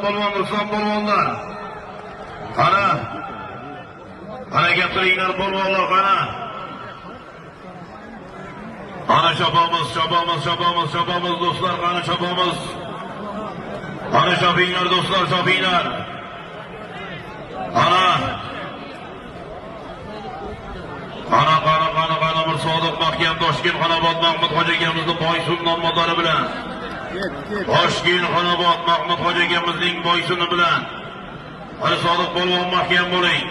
polvon, Ruslan polvonlar. Qani. Qani gapiringlar polvonlar, qani. Qani chopamiz, chopamiz, chopamiz, chopamiz do'stlar, qani chopamiz. Qani chopinglar do'stlar, chopinglar. Qani. Qani, qani, qani, qani Mirsodiq Mahkam Toshkent Xonobod Mahmud Hoji akamizni Boysun nomodlari bilan. Toshkent Xonobod Mahmud Hoji akamizning Boysuni bilan. Qani Sodiq polvon mahkam bo'ling.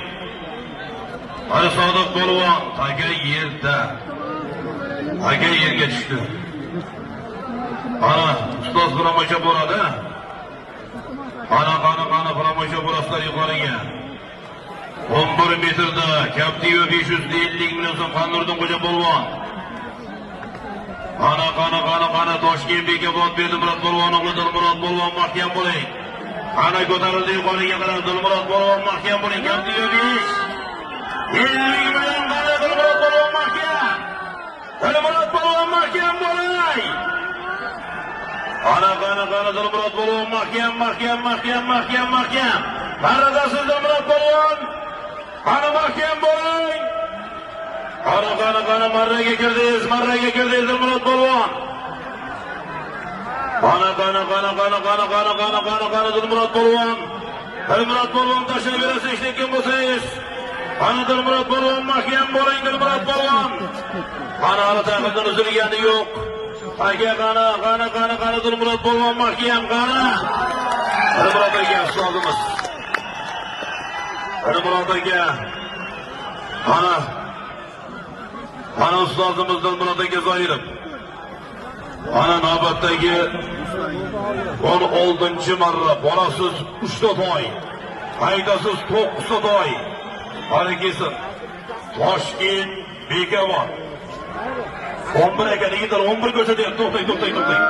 Qani Sodiq polvon taka yerda. Taka yerga tushdi. Qani ustoz promocha bo'ladi. Qani, qani, qani promocha bo'lasizlar yuqoriga. 11 metrda Captiva 550 million so'm Qanurddin Xo'ja polvon. Qani, qani, qani, qani Toshkent Bekobod Berdimurod polvon o'g'li Dilmurod polvon mahkam bo'ling. Qani ko'tarildi yuqoriga qarab Dilmurod polvon mahkam bo'ling. Captiva 550 million qani Dilmurod polvon mahkam. Dilmurod polvon mahkam bo'ling. Qani, qani, qani Dilmurod polvon mahkam, mahkam, mahkam, mahkam, mahkam. Maradasiz Dilmurod polvon. Qani mahkam bo'ling. Qani, qani, qani marraga kirdingiz, marraga kirdingiz Dilmurod polvon. Qani, qani, qani, qani, qani, qani, qani, qani, qani Dilmurod polvon. Dilmurod polvon tashlab berasiz ishlayotgan bo'lsangiz. Qani Dilmurod polvon mahkam bo'ling Dilmurod polvon. Qani hali taqimdan uzilgani yo'q. Aka qani, qani, qani, qani Dilmurod polvon mahkam, qani. Dilmurod aka ustozimiz. Dilmurod aka. Qani. Qani ustozimiz Dilmurod aka Zoirov. Ana navbatdagi 16-marra borasiz 3 ta toy. Qaytasiz 9 ta toy. Qani kelsin. Toshkent Bekobod. 11 ekan yigitlar, 11 ko'rsatyapti. To'xtang, to'xtang, to'xtang.